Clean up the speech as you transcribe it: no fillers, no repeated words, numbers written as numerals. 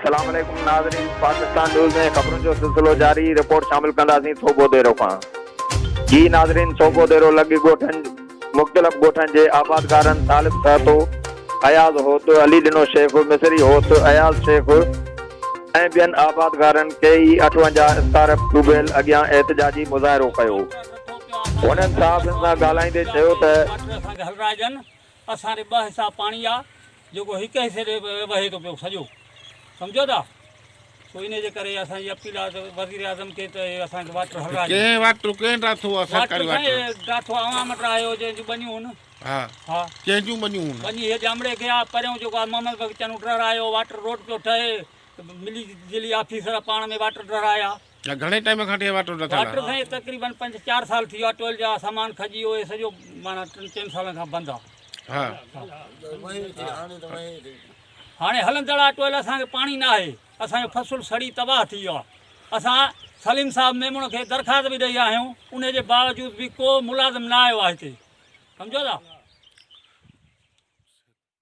السلام عليڪم ناظرين پاڪستان نيوز ۾ خبرن جو سلسلو جاري رپورٽ شامل ڪنداسين صوبوديرو کان جي ناظرين صوبوديرو لڳ ڳوٺن مختلف ڳوٺن جي آبادگارن طالب سهتو، اياز هوت، علي ڏنو شيخ، مصري هوت، اياز شيخ ۽ ٻين آبادگارن ڪي اي 58 اسڪارپ ٽيوب ويل اڳيان احتجاجي مظاهرو ڪيو. هنن صحافين سان ڳالهائيندي چيو ته. واٽر اسان کي هلرائجن اسان ڏي ٻه حصا پاڻي آ جيڪو هڪ حصي ڏي وهي ٿو پيو سڄو سمجهو ٿا سو انهي جي ڪري اسان جي اپيل آ ته وزير اعظم کي ته اسان کي واٽر هلرائجي. ڪنهن واٽر ڪنهن ڊاٿو آ سرڪاري واٽر سائين ڊاٿو عوام ڊاهيو جنهن جون ٻنيون هن. ها ها ڪنهن جون ٻنيون هن. ٻني هي ڄامڙي کي آ پريون جيڪو آ محمد بخش چنو ڊهرايو واٽر روڊ پيو ٺهي ملي جلي آفيسر پاڻ ۾ واٽر ڊهرايا. يا گهڻي ٽائيم کان وٺي واٽر ڊٿل آ. واٽر سائين تقريبن پنج چار سال ٿي ويا ٽوئل جا سامان کڄي ويو هي سڄو معنيٰ ٽن چئن سالن کان بند آ. ها. هاڻي هلندڙ آ ٽوئل اسان کي پاڻي نه آهي اسان جو فصل سڙي تباهه ٿي ويو آ اسان سليم صاحب ميمڻ کي درخواست به ڏئي آيا آهيون انهي جي باوجود به ڪو ملازم نه آيو آ هتي سمجهو ٿا.